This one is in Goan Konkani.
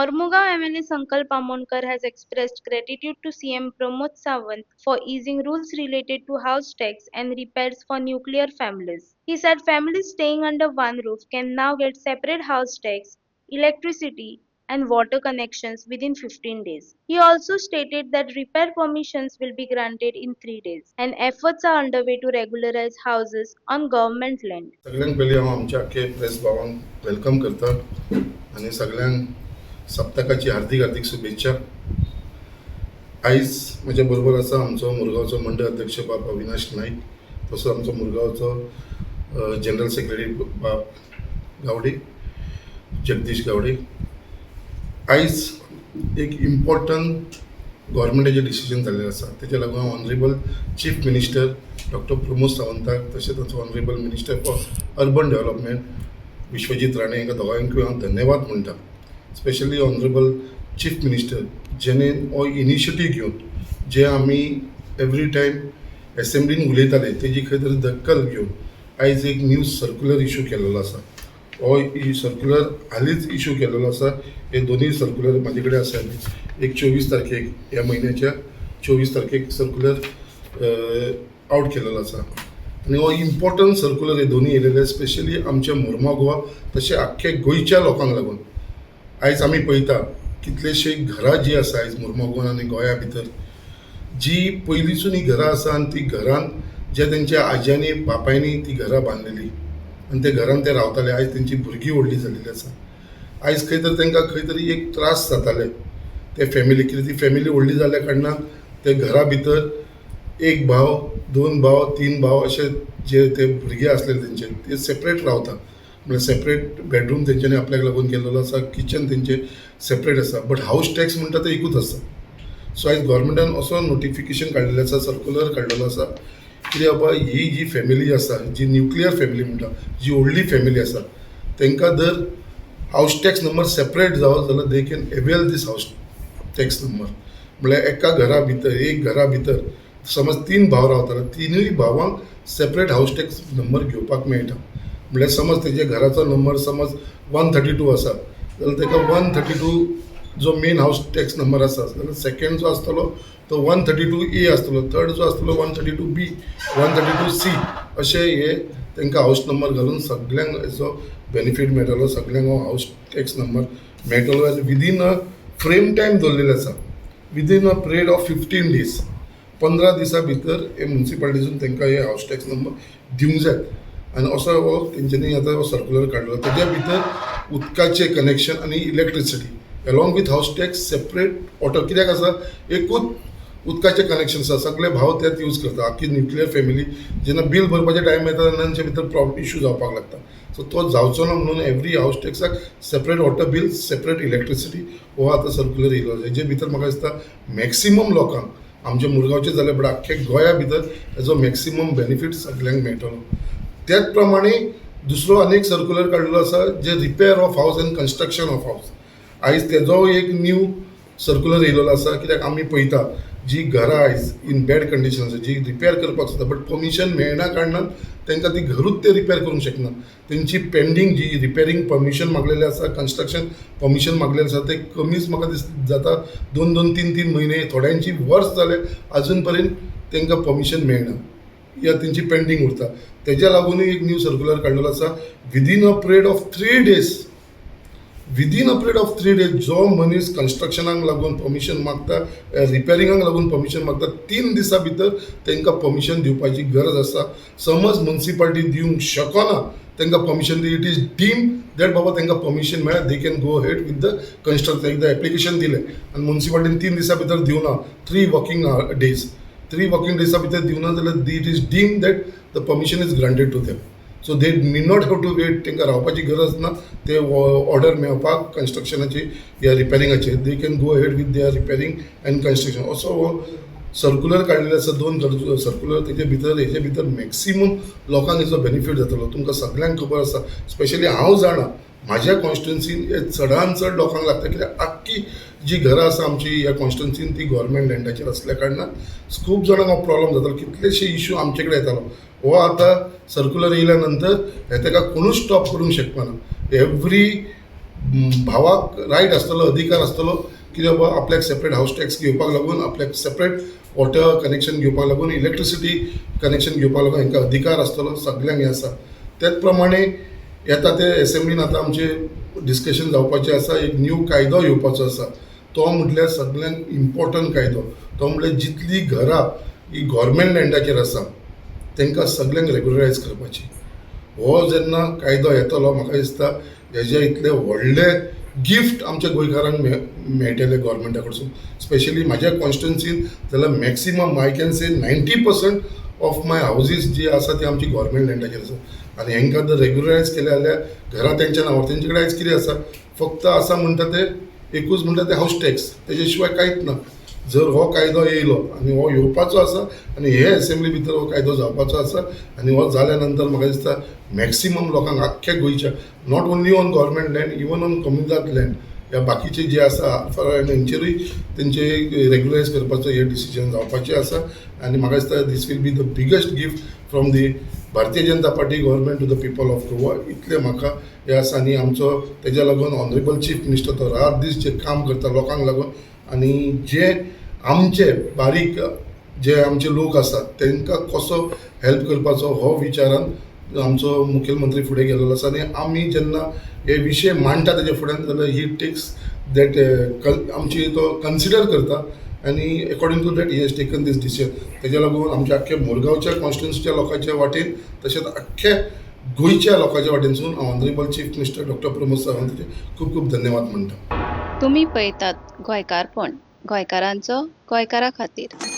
Mormugao MLA Sankalp Amonkar has expressed gratitude to CM Pramod Sawant for easing rules related to house tax and repairs for nuclear families. He said families staying under one roof can now get separate house tax, electricity, and water connections within 15 days. He also stated that repair permissions will be granted in 3 days and efforts are underway to regularize houses on government land. सगळ्यांत पयलीं हांव आमच्या आख्खे प्रेस भावांक welcome करता आनी सगळ्यांक सप्तकाची हार्दिक हार्दिक शुभेच्छा. आयज म्हज्या बरोबर आसा आमचो मुरगांवचो मंडळ अध्यक्ष बाब अविनाश नाईक, तसो आमचो मुरगांवचो जनरल सेक्रेटरी बाब गावडे, जगदीश गावडे. आयज एक इम्पॉर्टंट गव्हर्मेंटाचें डिसिजन जाल्लें आसा. तेच्या लागून हांव honourable chief minister doctor Pramod सावंताक तशेंच आमचो honourable minister for urban development Vishwajit Rane हांकां दोगांयकूय हांव धन्यवाद म्हणटा. स्पेशली ऑनरेबल चीफ मिनिस्टर, जेणे हो इनिशिएटीव घेवन जे आमी एवरी टायम एसेंब्लीन उलयताले तेजी खंय तरी दखल घेवन आयज एक न्यू सर्क्युलर इशू केल्लो आसा. हो सर्क्युलर हालींच इशू केलेलो आसा. हे दोनूय सर्क्युलर म्हाजे कडेन आसा. एक 24 तारखेक, ह्या म्हयन्याच्या 24 तारखेक सर्क्युलर आवट केलेलो आसा आनी हो इम्पॉर्टंट सर्क्युलर हे दोनूय येयलेले स्पेशली आमच्या मुरगांव गोवा तशें आख्खे गोंयच्या लोकांक लागून. आयज आमी पळयता, कितलेशे घरां जीं आसा आयज मुरगांव गोवा आनी गोंया भितर, जी पयलींसून ही घरां आसा आनी ती घरान जे तेंच्या आज्यांनी बापायनी ती घरां बांदलेली आनी ते घरान ते रावताले. आयज तेंची भुरगीं व्हडलीं जाल्लेली आसा. आयज खंय तरी तांकां खंय तरी एक त्रास जाताले ते फॅमिली, कित्याक ती फॅमिली व्हडली जाल्ल्या कारणान ते घरा भितर एक भाव, दोन भाव, तीन भाव अशे जे ते भुरगे आसलेले तेंचे, ते सेपरेट रावता. म्हणल्यार सेपरेट बेडरूम तेंच्यांनी आपल्याक लागून केल्लो आसा, किचन तेंचें सेपरेट आसा, बट हावस टॅक्स म्हणटा ते एकूच आसा. सो आयज गव्हर्मेंटान असो नोटिफिकेशन काडलेलें आसा, सर्कुलर काडलेलो आसा, कितें बाबा ही जी फॅमिली आसा, जी न्युक्लियर फॅमिली म्हणटा, जी व्हडली फॅमिली आसा, तांकां जर हावस टॅक्स नंबर सेपरेट जावो जाल्यार they can avail this house tax number. म्हणल्यार एका घरा भितर, एक घरा भितर समज तीन भाव रावता, तिनूय भावांक सेपरेट हावस टॅक्स नंबर घेवपाक मेळटा. म्हणल्यार समज तेजे घराचो नंबर समज 132 आसा जाल्यार ताका 132 जो मेन हावस टॅक्स नंबर आसा, जाल्यार सेकंड जो आसतलो तो 132A आसतलो, थर्ड जो आसतलो 132B, 132C, अशे हे तांकां हावस नंबर घालून सगल्यांक हेचो बेनिफीट मेळटलो. सगल्यांक हो हावस टॅक्स नंबर मेळटलो. विदीन अ फ्रेम टायम दवरलेलो आसा, within a period of 15 days, 15 दिसां भितर हे मुन्सिपालिटीसून तांकां हे हावस टॅक्स नंबर दिवंक जाय. आनी असो हो तेंच्यांनी आतां हो सर्कुलर काडलो. तेज्या भितर उदकाचें कनेक्शन आनी electricity along with house tax, separate water. कित्याक आसा, एकूच उदकाचें कनेक्शन आसा, सगळे भाव तेच यूज करता, आख्खी न्युक्लियर फॅमिली. जेन्ना बील भरपाचें टायम येता तेन्ना तांचे भितर प्रॉब्लम इशू जावपाक लागता. सो तो जावचो ना म्हणून एवरी हावस टॅक्साक separate water bill, separate electricity हो आतां सर्कुलर येयलो. हेजे भितर म्हाका दिसता मॅक्सिमम लोकांक, आमच्या मुरगांवचे जाल्यार बट आख्खे गोंया भितर हेजो मॅक्सिमम बेनिफीट सगल्यांक मेळटलो. त्याच प्रमाणे दुसरो आनी एक सर्कुलर काडलेलो आसा, जे repair of house and construction of house. आयज तेजो एक न्यू सर्कुलर येयलेलो आसा, कित्याक आमी पळयता, जी घरां आयज इन बॅड कंडिशन आसा, जी रिपेर करपाक सोदता बट परमिशन मेळना कारणान तांकां ती घरूच ते रिपेर करूंक शकना. तेंची पेंडींग जी रिपेरींग परमिशन मागलेलें आसा, कन्स्ट्रक्शन परमिशन मागलेलें आसा, ते कमीच म्हाका दिस जाता दोन दोन तीन तीन म्हयने, थोड्यांची वर्स जालें, आजून पर्यंत तांकां परमिशन मेळना या तेंची पेंडींग उरता. तेज्या लागूनय एक न्यू सर्कुलर काडलेलो आसा, within a period of 3 days, within a period of 3 days जो मनीस कन्स्ट्रक्शनाक लागून परमिशन मागता, रिपेरिंगाक लागून परमिशन मागता, 3 दिसां भितर तांकां परमिशन दिवपाची गरज आसा. समज मुन्सिपालिटी दिवंक शकना तांकां permission, it is deem that बाबा तांकां परमिशन मेळ्ळें, they can go ahead with the construction. एकदां एप्लिकेशन दिलें आनी मुन्सिपालिटीन 3 दिसां भितर दिवना, 3 working days, 3 working डेजा भितर दिवना जाल्यार it is deem that the permission is granted to them, so they need not have to wait. तांकां रावपाची गरज ना ते ऑर्डर मेळपाक कन्स्ट्रक्शनाची या रिपेरिंगाची. They can go ahead with their repairing and construction. असो हो सर्कुलर काडलेलो आसा, दोन सर्कुलर. तेजे भितर, हेजे भितर मॅक्सिमम लोकांक हेजो बेनिफीट जातलो. तुमकां सगल्यांक खबर आसा, स्पेशली हांव जाणा म्हाज्या कॉन्स्टिट्युन्सीन हे चडान चड लोकांक लागता, कित्याक आख्खी जी घरां आसा आमची ह्या कॉन्स्टिट्युन्सीन ती गोवोरमेंट लँडाचेर आसल्या कारणान खूब जाणांक हो प्रॉब्लम जातालो. कितलेशे इशू आमचे कडेन येतालो. हो आतां सर्कुलर येयल्या नंतर हे ताका कोणूच स्टॉप करूंक शकपाना. एवरी भावाक रायट आसतलो, अधिकार आसतलो की बाबा आपल्याक सेपरेट हावस टॅक्स घेवपाक लागून, आपल्याक सेपरेट वॉटर कनेक्शन घेवपाक लागून, इलेक्ट्रिसिटी कनेक्शन घेवपाक लागून हांकां अधिकार आसतलो. सगल्यांक हें आसा. तेच प्रमाणे येता ते एसेंब्लीन आतां आमचे डिस्कशन जावपाचें आसा. एक न्यू कायदो येवपाचो आसा. तो म्हटल्यार सगळ्यांत इम्पॉर्टंट कायदो. तो म्हळ्यार जितली घरां ही गोवोरमेंट लँडाचेर आसा, तांकां सगल्यांक रेगुलरायज करपाची. हो जेन्ना कायदो येतलो, म्हाका दिसता हेजे इतले व्हडले गिफ्ट आमच्या गोंयकारांक मेळटलें गोवोरमेंटा कडसून. स्पेशली म्हाज्या कॉन्स्टिट्युन्सीन जाल्यार maximum, I can say 90% of my houses जी आसा ती आमची गोवोरमेंट लँडाचेर आसा. आनी हांकां जर रेगुलरायज केलें जाल्यार घरां तेंच्या नांवार. तेंचे कडेन आयज कितें आसा? फक्त आसा म्हणटा ते एकूच म्हणटा ते हावस टॅक्स. तेजे शिवाय कांयच ना. जर हो कायदो येयलो, आनी हो येवपाचो आसा, आनी हे एसेंब्ली भितर हो कायदो जावपाचो आसा, आनी हो जाल्या नंतर म्हाका दिसता मॅक्सिमम लोकांक आख्ख्या गोंयच्या, not only on government land, even on comunidade land या बाकीचे जे आसा हेंचेरूय तेंचे रेगुलरायज करपाचो हे डिसिजन जावपाचें आसा. आनी म्हाका दिसता this will be the biggest gift from the Bharatiya Janata Party government to the people of Goa. इतलें म्हाका हें आसा. आनी आमचो तेज्या लागून ऑनरेबल चीफ मिनिस्टर तो रात दीस जे काम करता लोकांक लागून, आनी जे आमचे बारीक जे आमचे लोक आसात तांकां कसो हेल्प करपाचो हो विचारान आमचो मुखेलमंत्री फुडें गेल्लो आसा. आनी आमी जेन्ना हे विशय मांडटा तेजे फुड्यान जाल्यार ही टेक्स that, आमची तो कन्सिडर करता आनी according to that he has taken this decision. तेज्या लागून आमच्या आख्ख्या मुरगांवच्या कॉन्स्टिट्युन्सीच्या लोकांच्या वाटेन, तशेंच आख्ख्या गोंयच्या लोकांच्या वाटेनसून हांव honourable chief minister doctor Pramod सावंताचे खूब खूब धन्यवाद म्हणटा. तुमी पळयतात गोंयकारपण, गोंयकारांचो गोंयकारा खातीर.